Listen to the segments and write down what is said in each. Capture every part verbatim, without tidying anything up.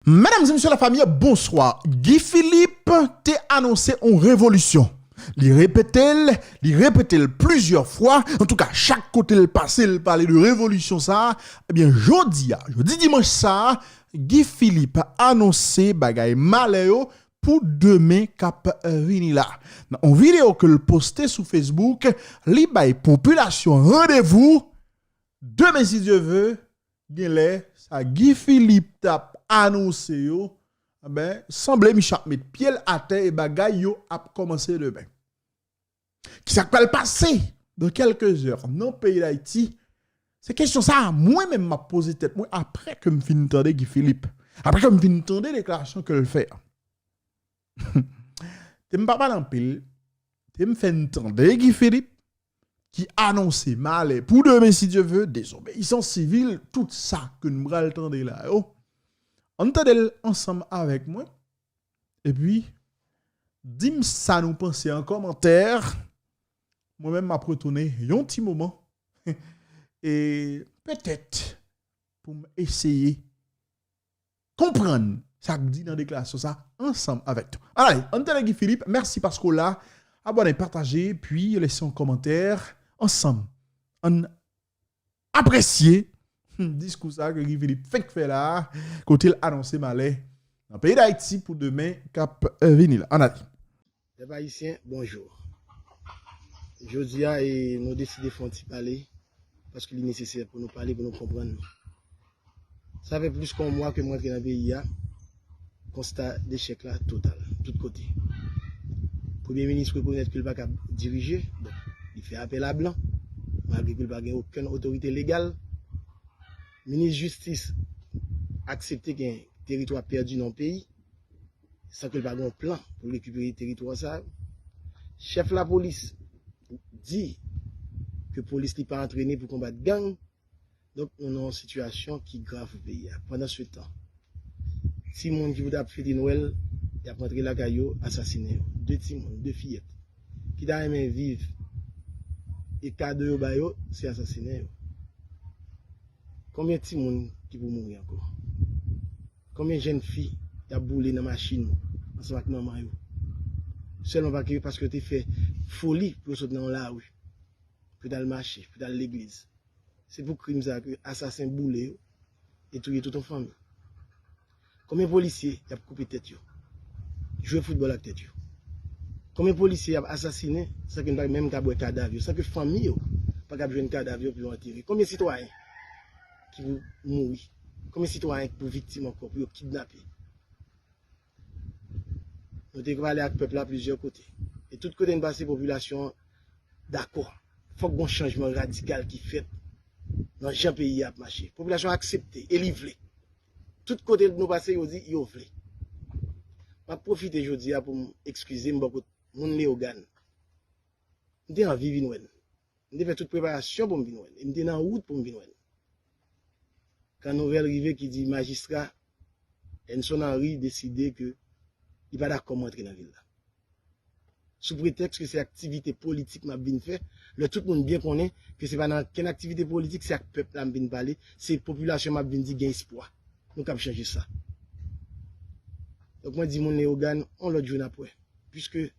Medam e mesye, lafanmi, bonswa. Guy Philippe te anonse yon revolisyon. Li repete l, li repete l plizyè fwa. Antouka, chak kote l pase, l pale de revolisyon sa a. Ebyen, jodi a, jodi dimanch sa a, Guy Philippe anonse bagay malè yo pou demen k ap vini la. Nan yon videyo ke l poste sou Facebook, li bay popilasyon randevou demen, si Dye ve, genlè sa Guy Philippe t ap anonse yo, ben, sanble misye ap met pye l atè e bagay yo ap kòmanse demen. Kisa k pral pase dans quelques heures nan peyi Dayiti? Se kesyon sa a mwen menm m ap poze tèt mwen apre ke m fin tande Guy Philippe, apre ke m fin tande deklarasyon ke l fè a. Te m pa pale anpil, te m fè n tande Guy Philippe ki anonse malè pou demen, si Dye ve, dezobeyisans sivil, tout sa ke n pral tande la yo. Ann tande l ansanm avèk mwen, epi di m sa nou panse an kòmantè. Mwen menm, m ap retounen yon ti moman e petèt pou m eseye konprann sa k di nan deklarasyon sa ansanm avèk nou. Ann ale, ann tande Guy Philippe, mèsi paske w la. Abòne, pataje, epi lese yon kòmantè ansanm. Ann apresye diskou sa ke Guy Philippe fenk fè la, kote l anonse malè nan peyi Dayiti pou demen k ap vini la. Ann ale. Pèp ayisyen, bonjou. Jodi a, e, nou deside fè yon ti pale, paske li nesesè pou nou pale, pou nou konprann. Sa fè plis ke yon mwa ke m rantre nan peyi a, konsta dechèk la total, tout kote. Premye minis rekonèt ke l pa kab dirije, donk, li fè apèl a blan, malgre ke l pa gen okenn otorite legal. Minis jistis aksepte gen teritwa pèdi nan yon peyi, san ke l pa gen yon plan pou l rekipere teritwa sa yo. Chèf lapolis di ke polis li pa antrene pou konbat gang. Donk, nou nan yon sitiyasyon ki grav pou peyi a. Pandansetan, timoun ki pou t ap fete Nwèl, y ap rantre lakay yo, asasinen yo. De timoun, de fiyèt, ki ta renmen viv, e kado yo ba yo, se asasinen yo. Konbyen timoun ki pou mouri ankò? Konbyen jèn fi y ap boule nan machin ansanm ak manman yo? Sèlman pa ke, paske yo te fè foli pou yo sot nan yon lari, pou yo t al mache, pou yo t al legliz. Se pou krim sa ke asasen boule yo e touye tout yon fanmi. Konbyen polisye y ap koupe tèt yo, jwe foutbòl ak tèt yo? Konbyen polisye y ap asasinen san ke n pa menm kab wè kadav yo, san ke fanmi yo pa kab jwenn kadav yo pou yo antere? Konbyen sitwayen ki pou mouri? Konbyen sitwayen ki pou viktim ankò, pou yo kidnape? Nou te pale ak pèp la plizyè kote. E tout kote n pase, popilasyon an dakò. Fòk gon chanjman radikal ki fèt nan jan peyi a ap mache. Popilasyon an aksepte e li vle. Tout kote nou pase, yo di yo vle. M ap pwofite jodi a pou m ekskize m bò kot moun Leyogàn. M te anvi vin wè n. M te fè tout preparasyon pou m vin wè l. E m te nan wout pou m vin wè l. Kan nouvèl rive ki di majistra Enson Henry deside ke li pa dakò m rantre nan vil la. Sou pretèks ke se aktivite politik m ap vin fè, lè tout moun byen konnen ke se pa nan okenn aktivite politik, se ak pèp la m vin pale, se popilasyon m ap vin di gen espwa. Nou kab chanje sa. Donk mwen di moun Leyogàn, yon lòt jou n ap wè. Piske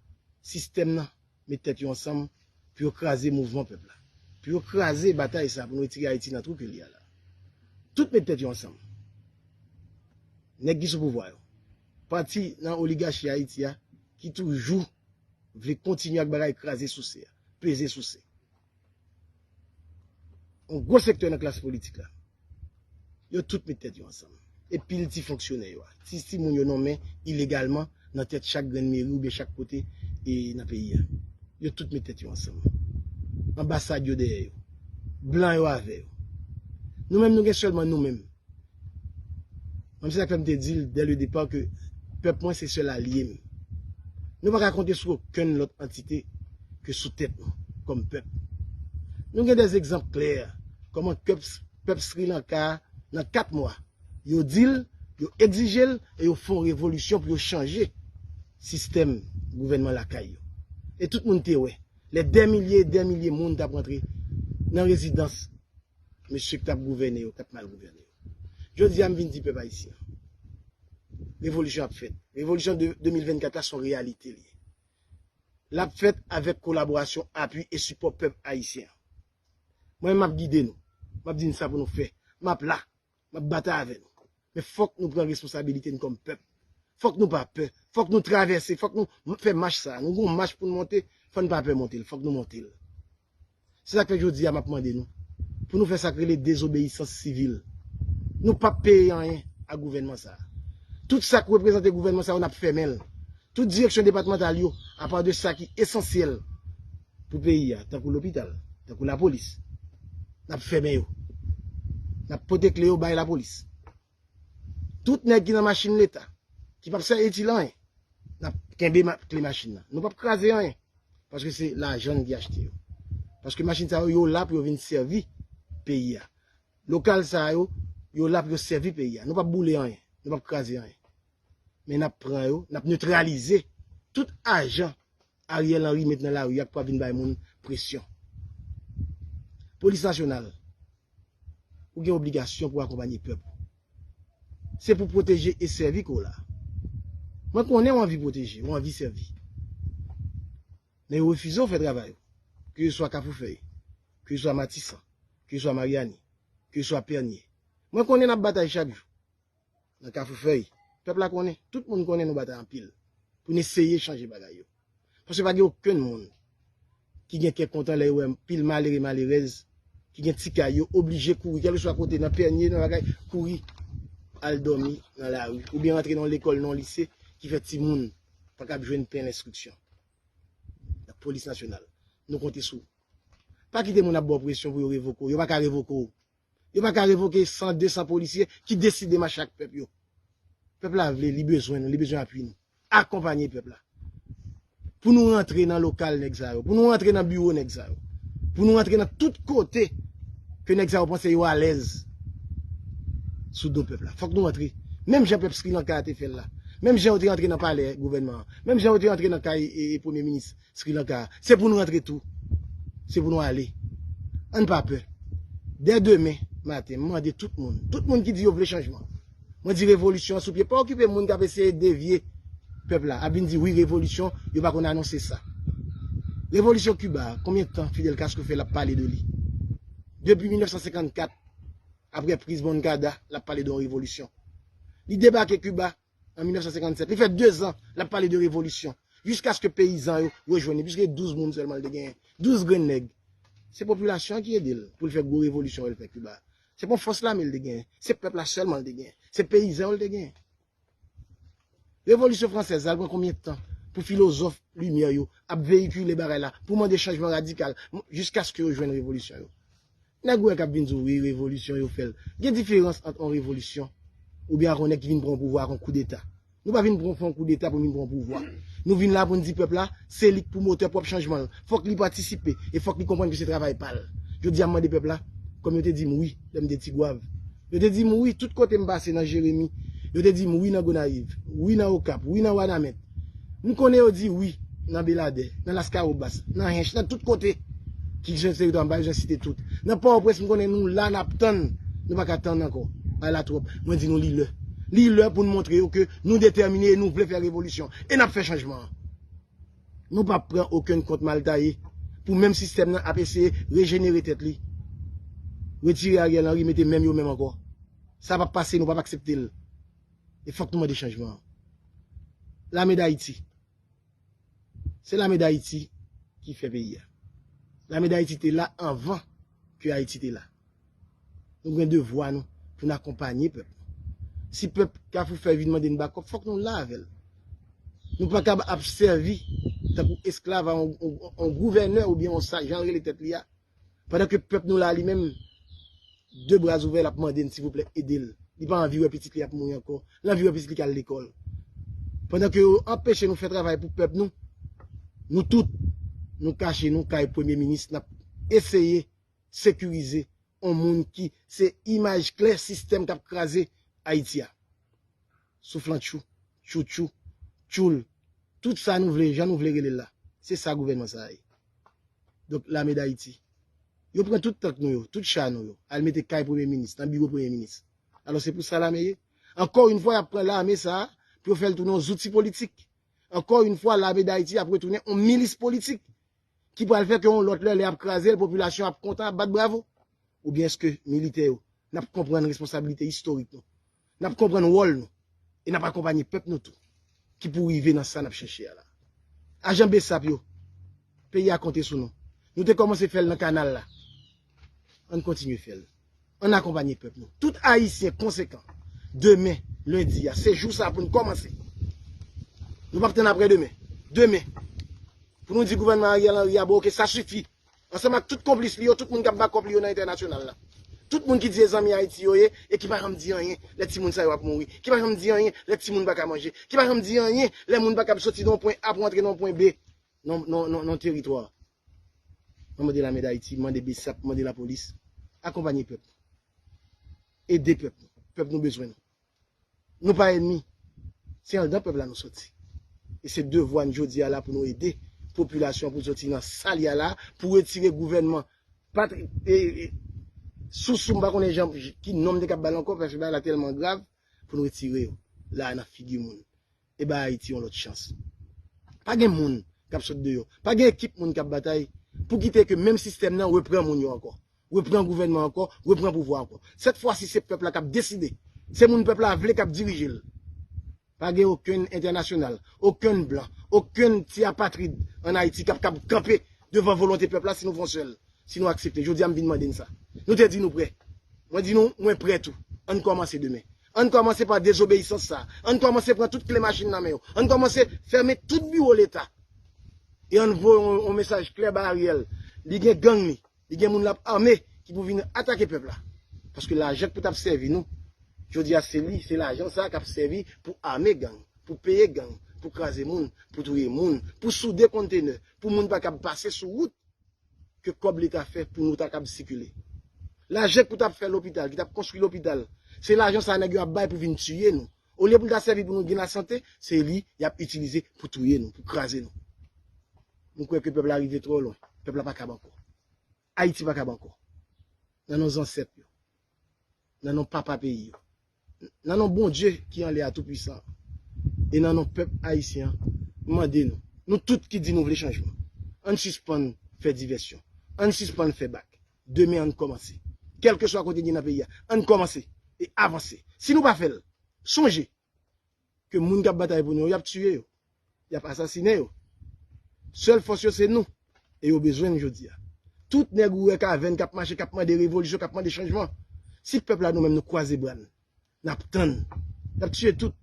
sistèm nan met tèt yo ansanm pou yo kraze mouvman pèp la. Pou yo kraze batay sa pou nou retire Ayiti nan twou ke li a la. Tout met tèt yo ansanm. Nèg ki sou pouvwa yo. Pati nan oligachi Ayiti a ki toujou vle kontinye ak bagay kraze souse a, peze souse. Yon gwo sektè nan klas politik la. Yo tout met tèt yo ansanm. E pil ti fonksyonè yo a. Ti, ti moun yo nonmen ilegalman nan tèt chak grenn meri oubyen chak kote e nan peyi a. Yo tout met tèt yo ansanm. Anbasad yo dèyè yo. Blan yo avè yo. Nou menm, nou gen sèlman nou menm. Menm se sa k fè m te di l dè le depa ke pèp mwen se sèl alye m. Nou pa ka konte sou okenn lòt antite ke sou tèt nou, kòm pèp. Nou gen dè egzanp klè, kòman pèp, pèp Sri Lanka a, nan kat mwa, yo di l, yo egzije l, e yo fè yon revolisyon pou yo chanje sistèm gouvènman lakay yo. E tout moun te wè, lè dè milye e dè milye moun t ap rantre nan rezidans mesye k t ap gouvène yo, k ap mal gouvène yo. Jodi a, m vin di pèp ayisyen an, Revolisyon ap fèt. Revolisyon de de mil vennkat la se yon reyalite li ye. L ap fèt avèk kolaborasyon, apui e sipò pèp ayisyen an. Mwen menm m ap gide nou. M ap di n sa pou nou fè. M ap la. M ap batay avè nou. Men fòk nou pran responsabilite n kòm pèp. Fòk nou pa pè. Fòk nou travèse. Fòk nou m- fè mach sa. Nou gon mach pou n monte. Fò n pa pè monte l. Fòk nou monte l. Se sa k fè jodi a m ap mande nou pou nou fè sa k rele dezobeyisans sivil. Nou p ap peye anyen a gouvènman sa a. Tout sa k reprezante gouvènman sa yo, n ap fèmen l. Tout direksyon depatmantal yo, apa de sa ki esansyèl pou peyi a, tankou lopital, tankou lapolis, n ap fèmen yo. N ap pote kle yo bay lapolis. Tout nèg ki nan machin Leta, ki p ap sèvi itil anyen, n ap kenbe ma- kle machin nan. Nou p ap kraze anyen. Paske se lajan n ki achte yo. Paske machin sa yo, yo la pou yo vin sèvi peyi a. Lokal sa yo, yo la pou yo sèvi peyi a. Nou p ap boule anyen. Nou p ap kraze anyen. Men n ap pran yo, n ap netralize tout ajan Ariel Henry met nan lari a k pral vin bay moun presyon. Polis nasyonal, ou gen obligasyon pou akonpanye pèp ou. Se pou pwoteje e sèvi ke w la. Mwen konnen w anvi pwoteje, w anvi sèvi. Men yo refize w fè travay ou. Ke se swa Kafou Fèy, ke se swa Matisan, ke se swa Maryani, ke se swa Pènye. Mwen konnen n ap batay chak jou. Nan Kafou Fèy, pèp la konnen, tout moun konnen nou batay anpil pou n eseye chanje bagay yo. Paske pa gen okenn moun ki gen kè kontan lè yo wè pil malere, malerèz ki gen ti kay yo oblije kouri, kèlkeswa kote, nan Pènye, nan bagay, kouri al dòmi nan lari, oubyen rantre nan yon lekòl, nan yon lise ki fè timoun pa kab jwenn pen lenstriksyon. Lapolis nasyonal, nou konte sou ou. Pa kite moun ap ba w presyon pou yo revoke w. Yo pa ka revoke w. Yo pa ka revoke san, de san polisye ki deside mache ak pèp yo. Pèp la vle, li bezwen nou, li bezwen apui nou. Akonpanye pèp la. Pou nou rantre nan lokal nèg sa yo, pou nou rantre nan biwo nèg sa yo, pou nou rantre nan tout kote ke nèg sa yo panse yo alèz sou do pèp la. Fòk nou rantre. Menm jan pèp Sri Lanka a te fè l la. Menm jan yo te rantre nan palè gouvènman an. Menm jan yo te rantre nan kay e, e premye minis Sri Lanka a. Se pou nou rantre tou. Se pou nou ale. Ann pa pè. Dè demen maten, m mande tout moun, tout moun ki di yo vle chanjman, mwen di revolisyon an sou pye. Pa okipe moun k ap eseye devye pèp la, ap vin di wi revolisyon, yo pa konn anonse sa. Revolisyon Kiba a, konbyen tan Fidel Castro fè l ap pale de li? Depi mil nèf san senkannkat, apre priz Moncada, l ap pale de yon revolisyon. Li debake Kiba an mil nèf san senkannsèt. Li fè dezan l ap pale de revolisyon. Jiskaske peyizan yo rejwenn li. Piske douz moun sèlman l te genyen. Douz grenn nèg. Se popilasyon an ki ede l pou l fè gwo revolisyon yo l fè Kiba. Se pa yon fòs lame l te genyen. Se pèp la sèlman l te genyen. Se peyizan yo l te genyen. Revolisyon fransèz la, l pran konbyen tan pou filozòf limyè yo ap veyikile bagay la, pou mande chanjman radikal, m- jiskaske yo jwenn revolisyon yo? Nèg ou wè k ap vin di w wi revolisyon yo fè l. Gen diferans ant yon revolisyon oubyen ak yon nèg ki vin pran yon pouvwa ak yon koudeta. Nou pa vin pran fè yon koudeta pou n vin pran yon pouvwa. Nou vin la pou n di pèp la, se li k pwomotè pwòp chanjman l. Fòk li patisipe e fòk li konprann ke se travay pa l. Jodi a m mande pèp la, kòm yo te di m wi lè m te Tigwav. Yo te di m wi tout kote m pase nan Jeremi. Yo te di m wi nan Gonayiv, wi nan Okap, wi nan Wanament. M konnen yo di wi nan Beladè, nan Laskawobas, nan Hench, nan tout kote ki se teritwa m pa bezwen site tout. Nan Pòtoprens, m konnen nou la, n ap tann. Nou pa ka tann ankò. Bagay la twòp. Mwen di nou li lè. Li lè pou n montre yo ke nou detèmine e nou vle fè revolisyon. E n ap fè chanjman an. Nou p ap pran okenn kont mal taye pou menm sistèm nan ap eseye rejenere tèt li. Retire Ariel Henry, mete menm yo menm ankò. Sa p ap pase, nou p ap aksepte l. E fòk nou mande chanjman an. Lame Dayiti. Se Lame Dayiti ki fè peyi a. Lame Dayiti te la anvan ke Ayiti te la. Nou gen devwa nou pou n akonpanye pèp. Si pèp Kafou Fèy vin mande n bakòp, fòk nou la avè l. Nou pa kab ap sèvi tankou esklav a yon, yon, yon gouvènè oubyen yon sa, jan l rele tèt li a. Pandan ke pèp nou la li menm, de bra ouvè, l ap mande n silvouplè ede l. Li pa anvi wè pitit li ap mouri ankò. L anvi wè pitit li k al lekòl. Pandan ke yo anpeche nou fè travay pou pèp nou, nou tout, nou kache nou kay premye minis, n ap eseye sekirize yon moun ki se imaj klè sistèm k ap kraze Ayiti a. Souflantchou, tchoutchou, tchoul, tout sa nou vle, jan nou vle rele l la. Se sa gouvènman sa a ye. Donk, Lame Dayiti, yo pran tout tank nou yo, tout cha nou yo, al mete kay premye minis, nan biwo premye minis. Alò, se pou sa lame ye? Ankò yon fwa, y ap pran lame sa a pou yo fè l tounen yon zouti politik. Ankò yon fwa, lame d Ayiti ap retounen yon milis politik ki pral fè ke yon lòt lè, lè y ap kraze l, popilasyon ap kontan, ap bat bravo. Oubyen èske militè yo, n ap konprann responsablite istorik nou, n ap konprann wòl nou, e n ap akonpanye pèp nou tou, ki pou rive nan sa n ap chèche a la? Ajan besap yo, peyi a konte sou nou. Nou te kòmanse fè l nan kanal la. Ann kontinye fè l. Ann akonpanye pèp nou. Tout Ayisyen konsekan, demen, lendi a, se jou sa a pou n kòmanse. Nou p ap tann apre demen. Demen. Pou nou di gouvènman Ariel Henry a, bon, oke, sa sifi. Ansanm ak tout konplis li yo, tout moun k ap bakòp li yo nan entènasyonal la. Tout moun ki di se zanmi Ayiti yo ye, e ki pa janm di anyen lè timoun sa yo ap mouri, ki pa janm di anyen lè timoun pa ka manje, ki pa janm di anyen lè moun pa kab soti nan yon pwen A pou antre nan yon pwen B nan, nan, nan, nan teritwa. Mwen mande lame d Ayiti, mande besap, mande lapolis, akonpanye pèp nou. Ede pèp nou. Pèp nou bezwen nou. Nou pa ènmi. Se anndan pèp la nou soti. E se devwa n jodi a la pou nou ede popilasyon pou l soti nan sa l ye a la, pou retire gouvènman patri-, e, e, sousou, m pa konnen jan, ki non m te kab ba l ankò, paske bagay la tèlman grav, pou nou retire yo la nan figi moun. E ba Ayiti yon lòt chans. Pa gen moun k ap sot deyò. Pa gen ekip moun k ap batay pou kite ke menm sistèm nan repran moun yo ankò. Repran gouvènman ankò, repran pouvwa ankò. Sèt fwa si se pèp la k ap deside. Se moun pèp la vle k ap dirije l. Pa gen okenn entènasyonal, okenn blan, okenn ti apatrid ann Ayiti k ap kab kanpe devan volonte pèp la si nou fè yon sèl, si nou aksepte. Jodi a m vin mande n sa. Nou te di nou prè. Mwen di nou, mwen prè tou. Ann kòmanse demen. Ann kòmanse pa dezobeyisans sa. Ann kòmanse pran tout kle machin nan men yo. Ann kòmanse fèmen tout biwo Leta. E ann voye yon, yon mesaj klè ba Ariel. Li gen gang li. Li gen moun l ap ame ki pou vin atake pèp la. Paske lajan k pou t ap sèvi nou, jodi a se li, se lajan sa a k ap sèvi pou ame gang, pou peye gang, pou kraze moun, pou touye moun, pou soude kontenè, pou moun pa kab pase sou wout ke kòb Leta fè pou nou ta kab sikile. Lajan k pou t ap fè lopital, ki t ap konstwi lopital, se lajan sa a nèg yo ap bay pou vin tiye nou. Olye pou l ta sèvi pou nou gen lasante, se li y ap itilize pou touye nou, pou kraze nou. Nou kwè ke pèp la rive twò lwen. Pèp la pa kab ankò. Ayiti pa kab ankò. Nan non zansèt yo. Nan non papa peyi yo. Nan non Bondye ki anlè a toupwisan. E nan non pèp ayisyen an, m mande nou, nou tout ki di nou vle chanjman, ann sispann fè divèsyon. Ann sispann fè bak. Demen ann kòmanse. Kèlkeswa kote n ye nan peyi a, ann kòmanse e avanse. Si nou pa fè l, sonje ke moun k ap batay pou nou yo, y ap tiye yo. Y ap asasinen yo. Sèl fòs yo se nou. E yo bezwen n jodi a. Tout nèg ou wè kavèn k ap mache, k ap mande revolisyon, k ap mande chanjman. Si pèp la nou menm nou kwaze bra n, n ap tann. Y ap tiye tout.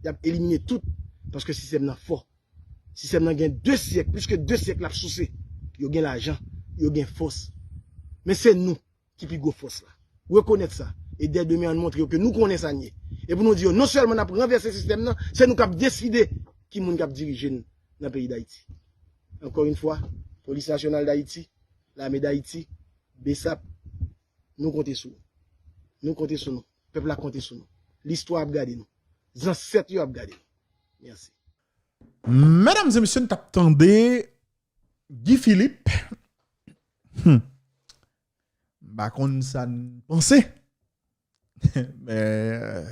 Y ap elimine tout. Paske sistèm nan fò. Sistèm nan gen de syèk, plis ke de syèk l ap souse. Yo gen lajan, yo gen fòs. Men se nou ki pi gwo fòs la. Rekonèt sa. E dè demen, ann montre yo ke nou konnen sa n ye. E pou nou di yo, non sèlman n ap ranvèse sistèm nan, se nou k ap deside ki moun k ap dirije n nan peyi Dayiti. Ankò yon fwa, Polis Nasyonal Dayiti, Lame Dayiti, besap, nou konte sou nou. Nou konte sou nou. Pèp la konte sou nou. Listwa ap gade nou. Zansèt yo ap gade nou. Mèsi. Medam e mesye, n t ap tande Guy Philippe. Hmm. M pa konn sa n panse. Men,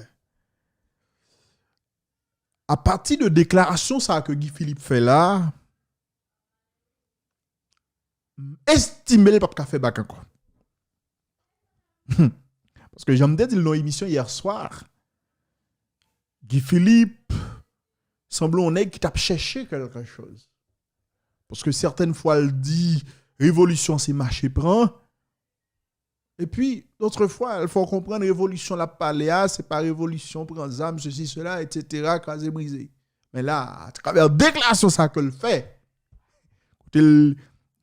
apati de deklarasyon sa ke Guy Philippe fè la, m estime l p ap ka fè bak ankò. Paske jan m te di l nan emisyon yè swa, Guy Philippe sanble yon nèg ki t ap chèche kèlkechoz. Paske sètèn fwa l di revolisyon se mache pran. Epi, dòt fwa, l fè w konprann revolisyon l ap pale a, se pa revolisyon pran zam, sesi, sela, etsetera, kraze, brize. Men la, atravè deklarasyon sa ke l fè, kote l,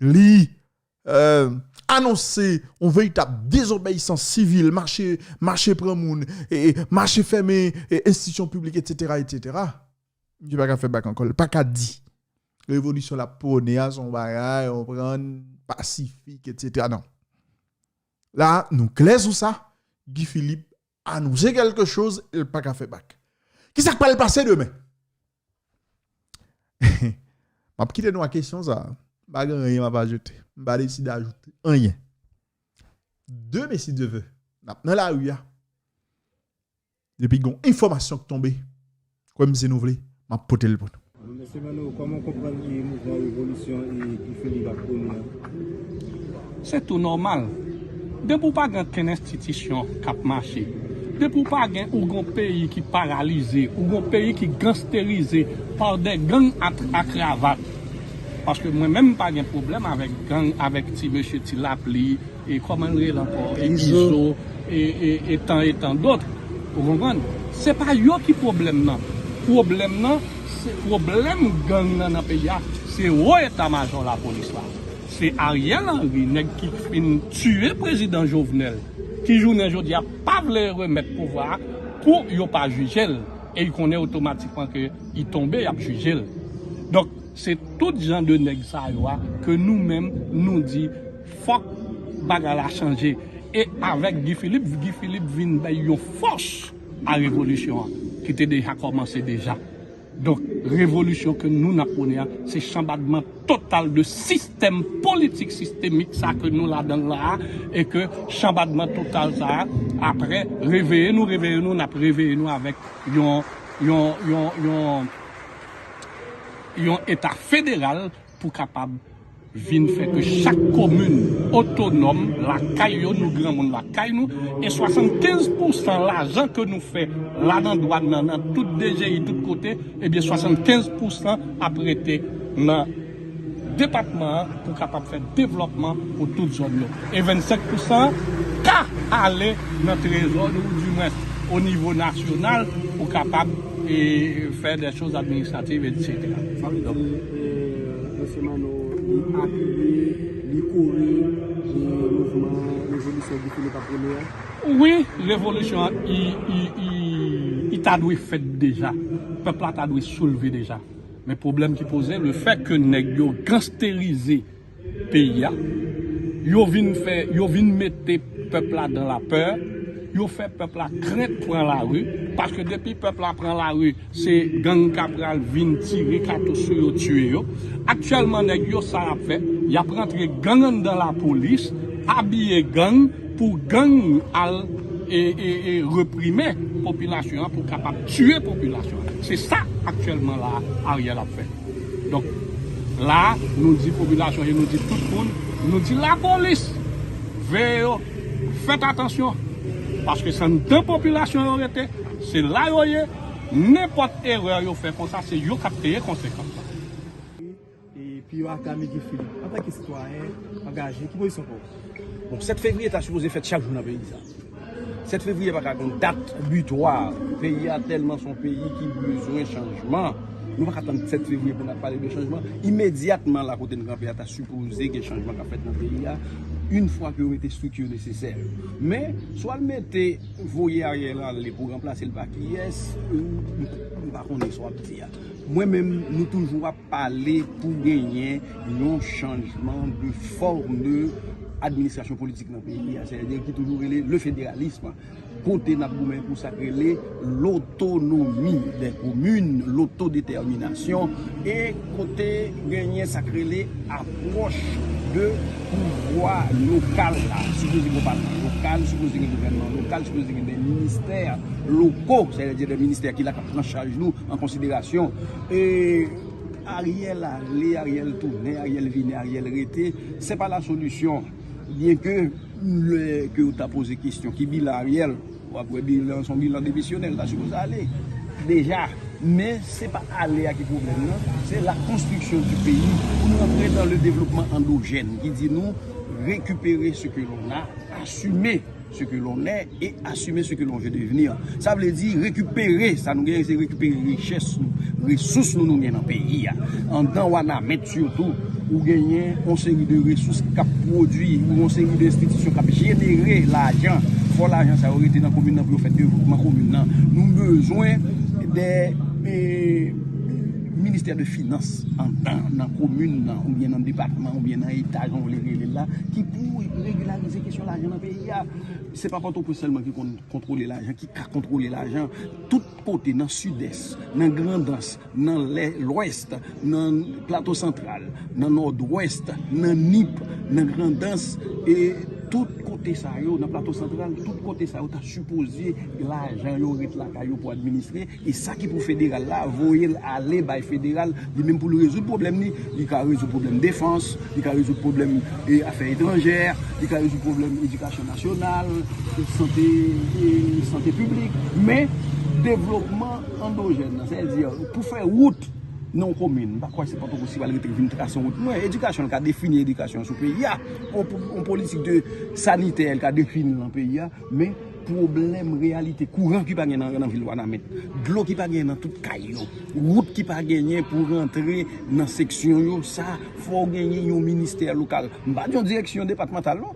li, euh, anonse yon veritab dezobeyisans sivil, mache, mache pran moun, e, e, mache fèmen, e, enstitisyon piblik, etsetera, etsetera. Misye pa ka fè bak ankò, li pa ka di revolisyon l ap pwone a se yon bagay, yon pran pasifik, etsetera. Non. La, nou klè sou sa, Guy Philippe anonse kèlkechoz, e l pa ka fè bak. Kisa k pral pase demen? M ap kite nou ak kesyon sa a. M pa gen anyen m ap ajoute. M pa deside ajoute anyen. Demen, si Dye vle, n ap nan lari a. Depi gen yon enfòmasyon k tonbe, Kwè m, si nou vle, m ap pote l pou nou. Mesye Manno, kòman w konprann e mouvman revolisyon e Guy Philippe ap prone an? Se tou nòmal. Depi w pa gen kenn enstitisyon k ap mache, depi w pa gen, ou gen yon peyi ki paralize, ou gen yon peyi ki gangsterize pa de gang a, a kravat. Paske mwen menm m pa gen pwoblèm avèk gang, avèk ti mesye ti lapli, e kòman l rele ankò, e Izo, e, e, e tan, e tan dòt. Ou konprann? Se pa yo ki pwoblèm nan. Pwoblèm nan, se pwoblèm gang nan nan peyi a, se wo eta majò lapolis la. Se Ariel Henry, nèg ki fin tiye prezidan Jovenel, ki jounen jodi a pa vle remèt pouvwa a pou yo pa jije l. E y konnen otomatikman ke y tonbe, y ap jije l. Donk, se tout jan de nèg sa yo a ke nou menm nou di fòk bagay la chanje. E avèk Guy Philippe, Guy Philippe vin bay yon fòs a revolisyon an ki te deja kòmanse deja. Donk, revolisyon ke nou n ap pwone a, se chanbadman total de sistèm politik sistemik sa ke nou ladan l la a, e ke chanbadman total sa a, apre, reveye nou, reveye nou, n ap reveye nou avèk yon, yon, yon, yon, yon eta federal pou kapab vin fè ke chak komin otonòm lakay yo, nou granmoun lakay nou, e swasannkenz pousan lajan ke nou fè la nan dwàn nan, nan tout D G I, tout kote, ebyen, swasannkenz pousan ap rete nan depatman an pou kapab fè devlòpman pou tout zòn yo. E vennsenk pousan ka ale nan trezò nou, ou dimwens o nivo nasyonal, pou kapab, e, fè de choz administrativ, etsetera. Sa vle di, e, mesye Manno, li apiye, li kore, e, mouvman revolisyon Guy Philippe ap prone a? Wi, revolisyon an, i, i, i, i ta dwe fèt deja. Pèp la ta dwe soulve deja. Men pwoblèm ki poze, le fè ke nèg yo gangsterize peyi a, yo vin fè, yo vin mete pèp la dan lapè, yo fè pèp la krent pran lari, paske depi pèp la pran lari, se gang k ap pral vin tire katouch sou yo, tiye yo. Aktyèlman, nèg yo, sa y ap fè, y ap rantre gang anndan lapolis, abiye gang, pou gang al, e, e, e, reprime popilasyon an, pou kapab tiye popilasyon an. Se sa aktyèlman la Ariel ap fè. Donk, la, nou di popilasyon e nou di tout moun, nou di lapolis, veye yo, fèt atansyon, paske se anndan popilasyon yo rete, se la yo ye, nenpòt erè yo fè konsa, se yo k ap peye konsekans la. E pi yo aklame Guy Philippe. Antanke sitwayen angaje, ki pozisyon pa w? Bon, sèt fevriye ta sipoze fèt chak jou nan peyi sa. Sèt fevriye pa ka gon dat bitwa. Peyi a tèlman se yon peyi ki bezwen chanjman. Nou pa ka tann sèt fevriye pou n ap pale de chanjman. Imedyatman la kote n kanpe a ta sipoze gen chanjman k ap fèt nan peyi a. Yon fwa ke yo mete estrikti yo nesesè. Men, swa l mete voye Ariel ale pou ranplase l pa kiyès, m, m pa konnen sa w ap di a. Mwen menm, nou toujou ap pale pou genyen yon chanjman de fòm de administrasyon politik nan peyi a, sètadi ki toujou rele le fédéralisme, kote n ap goumen pou sa k rele lotonomi dè komin, lotodetèminasyon, e kote genyen sa k rele apwòch de pouvwa lokal la. Sipoze gen palman lokal, sipoze gen gouvènman lokal, sipoze gen de ministè loko, sètadi de ministè ki la k ap pran chaj nou an konsiderasyon. E Ariel ale, Ariel tounen, Ariel vini, Ariel rete, se pa la solisyon. Byenke lè ke w ta poze kesyon ki bilan Ariel, w ap wè bilan, se yon bilan demisyonè l ta sipoze ale deja. Men se pa ale a ki pwoblèm nan, se la konstriksyon di peyi pou nou antre dans le développement endogène ki di nou récupérer ce que l'on a, assumer ce que l'on est et assumer ce que l'on veut devenir. Sa vle di rekipere sa nou genyen, se rekipere richès nou, resous nou nou gen nan peyi a. Anndan Wanament sitou, ou genyen yon seri de resous k ap pwodui, ou yon seri de enstitisyon k ap jenere lajan. Fò lajan sa yo rete nan komin nan pou yo fè devlopman komin nan. Nou bezwen de, e, ministè de finans anndan, nan komin nan, oubyen nan depatman, oubyen nan eta, jan w vle rele l la, ki pou regilarize kesyon lajan nan peyi a. Se pa Pòtoprens sèlman ki konn kontwole lajan, ki ka kontwole lajan. Tout kote, nan Sidès, nan Grandans, nan lè, Lwès, nan Plato Santral, nan Nòdwès, nan Nip, nan Grandans, e Tout kote sa yo, nan Plato Santral, tout kote sa yo ta sipoze lajan yo ret lakay yo pou administre. E sa ki pou federal la, voye l ale bay federal, li menm pou l rezoud pwoblèm li. Li ka rezoud pwoblèm defans, li ka rezoud pwoblèm e, afè etranjè, li ka rezoud pwoblèm edikasyon nasyonal, sante, e, sante piblik. Men, devlopman andojèn nan, sètadi pou fè wout nan yon komin, m pa kwè se Pòtoprens ki pral rete vin trase yon wout. Mwen, edikasyon ka defini edikasyon sou peyi a. On, on politik de sanitè ka defini nan peyi a. Men, pwoblèm reyalite kouran ki pa gen nan, nan vil Wanament, dlo ki pa gen nan tout kay yo, wout ki pa genyen pou rantre nan seksyon yo, sa fò w genyen yon ministè lokal. M pa di yon direksyon depatmantal non.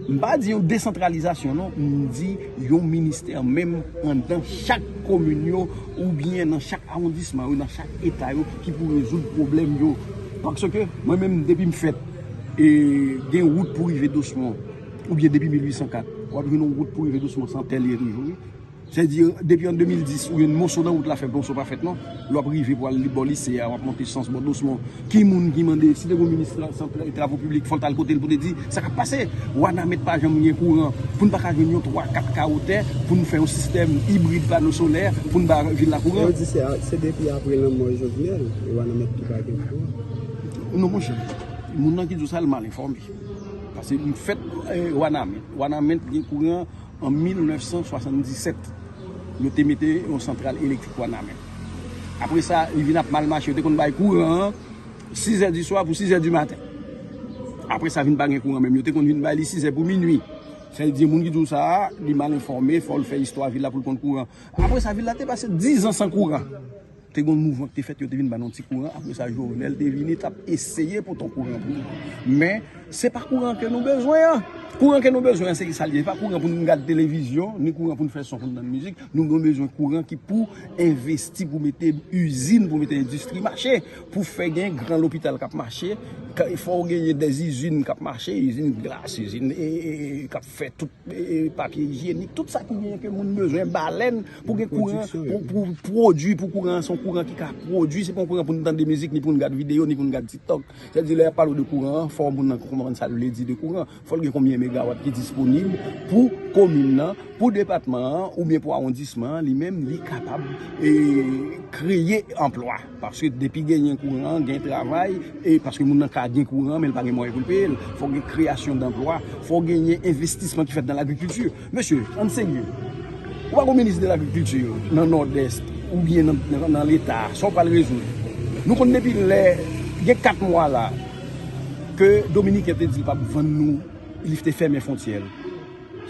M pa di yon desantralizasyon non, m di yon ministè menm anndan chak komin yo oubyen nan chak awondisman yo, nan chak eta yo ki pou rezoud pwoblèm yo. Paske mwen menm depi m fèt, e, gen wout pou rive Dosmon, oubyen depi mil uit san kat, w ap jwenn yon wout pou rive Dosmon san tèl e rive, wi. Sètadi, depi an de mil dis, ou jwenn moso nan wout la fèt, moso pa fèt non. Lè w ap rive pou al bò lise a, w ap monte sans bò Dosmon. Ki moun ki mande, si te gen minis tra-, sant-, travo piblik, fò l t al kote l pou te di sa k ap pase. Wanament pa janm gen kouran. Pou n pa ka jwenn yon twa, kat kawotè, pou n fè yon sistèm ibrid pano solè, pou n ba vil la kouran. Yo di se, se depi apre lanmò Jovenel, e Wanament ki pa gen kouran. Non, monchè. Moun nan ki di w sa, l mal enfòme. Paske m fèt, e, Wanament. Wanament gen kouran an mil nèf san swasanndisèt. Yo te mete yon santral elektrik Wanament. Apre sa, li vin ap mal mache. Yo te konn bay kouran an sizè di swa pou sizè di maten. Apre sa, vin pa gen kouran menm. Yo te konn vin bay li sizè pou minui. Sa vle di, moun ki di w sa a, li mal enfòme, fò l fè istwa vil la pou l konn kouran. Apre sa, vil la te pase dizan san kouran. Te gen yon mouvman ki te fèt, yo te vin ba n yon ti kouran. Apre sa, Jovenel te vini, t ap eseye pote yon kouran pou nou. Men, se pa kouran ke nou bezwen an. Kouran ke nou bezwen an, se sa l ye. Se pa kouran pou nou gade televizyon, ni kouran pou nou fè son, pou nou tann mizik. Nou gen bezwen kouran ki pou envesti, pou mete izin, pou mete endistri mache, pou fè gen gran lopital k ap mache. Ka-, fò w genyen dèzizin k ap mache, izin glas, izin, e, e, e, k ap fè tout e, e, papye ijyenik, tout sa ki genyen ke moun bezwen, balèn, pou gen kouran, pou, pou pwodui, pou kouran an, se yon kouran ki ka pwodui, se pa yon kouran pou n tande mizik, ni pou n gad videyo, ni pou n gad TikTok. Sètadi, lè y ap pale w de kouran an, fò moun nan konprann sa l vle di de kouran. Fò l gen konbyen megawat ki disponib pou komin nan, pou depatman an, oubyen pou awondisman an, li menm, li kapab, e, kreye anplwa. Paske depi genyen kouran, gen travay, e paske moun nan ka gen kouran, men l pa gen mwayen pou l peye l. Fò gen kreyasyon danplwa, fò genyen envestisman ki fèt nan lagrikilti. Mesye, ann serye. Ou pa gon minis de lagrikilti nan Nòdès oubyen nan, nan, nan Leta, sa w pral rezoud? Nou konn depi lè, gen kat mwa la, ke Dominiken te di l p ap vann nou, li te fèmen fwontyè l.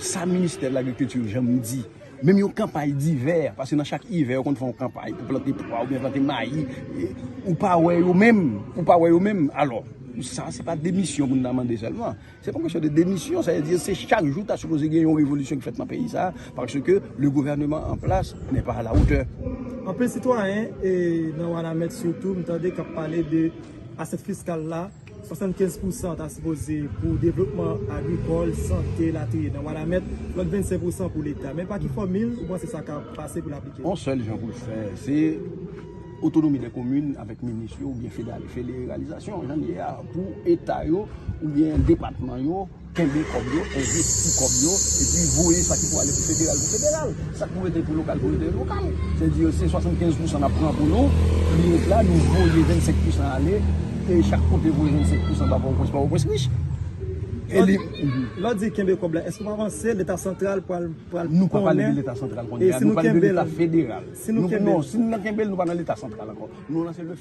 Sa ministè lagrikilti janm di? Menm yon kanpay divè, paske nan chak ivè, yo konn fè yon kanpay pou plante pwa oubyen plante mayi. E, ou pa wè yo menm, ou pa wè yo menm. Alò, sa, se pa demisyon pou n ta mande sèlman. Se pa yon kesyon de demisyon, sa vle di, se chak jou ta sipoze gen yon revolisyon ki fèt nan peyi sa, paske le gouvernement en place n'est pas à la hauteur. Anpil sitwayen, e, nan Wanament sitou, m tande k ap pale de asyèt fiskal la, swasannkenz pousan ta sipoze pou devlopman agrikòl, sante, latriye nan Wanament, lòt vennsenk pousan pou Leta. Men pa ki fòmil ou panse sa ka pase pou l aplike? On sèl jan pou l fè, se otonomi dè komin avèk minis yo oubyen federa-, federalizasyon, jan l ye a, pou eta yo oubyen depatman yo kenbe kòb yo, envesti kòb yo, epi voye sa ki pou ale pou federal, pou federal. Sa k pou rete pou lokal, pou rete lokal. Sètadi, se swasannkenz pousan n ap pran pou nou, li ret la, nou voye vennsenk pousan ale, e chak kote voye vennsenk pousan ba Pòtoprens, Pòtoprens rich. E li, lè w di kenbe kòb la, èske w pa panse Leta santral pral, pral konnen? Nou pa pale de Leta santral kounye a, nou pale de Leta federal. Si nou kenbe l, non, si nou kenbe l, nou pa nan Leta santral ankò. Nou nan se le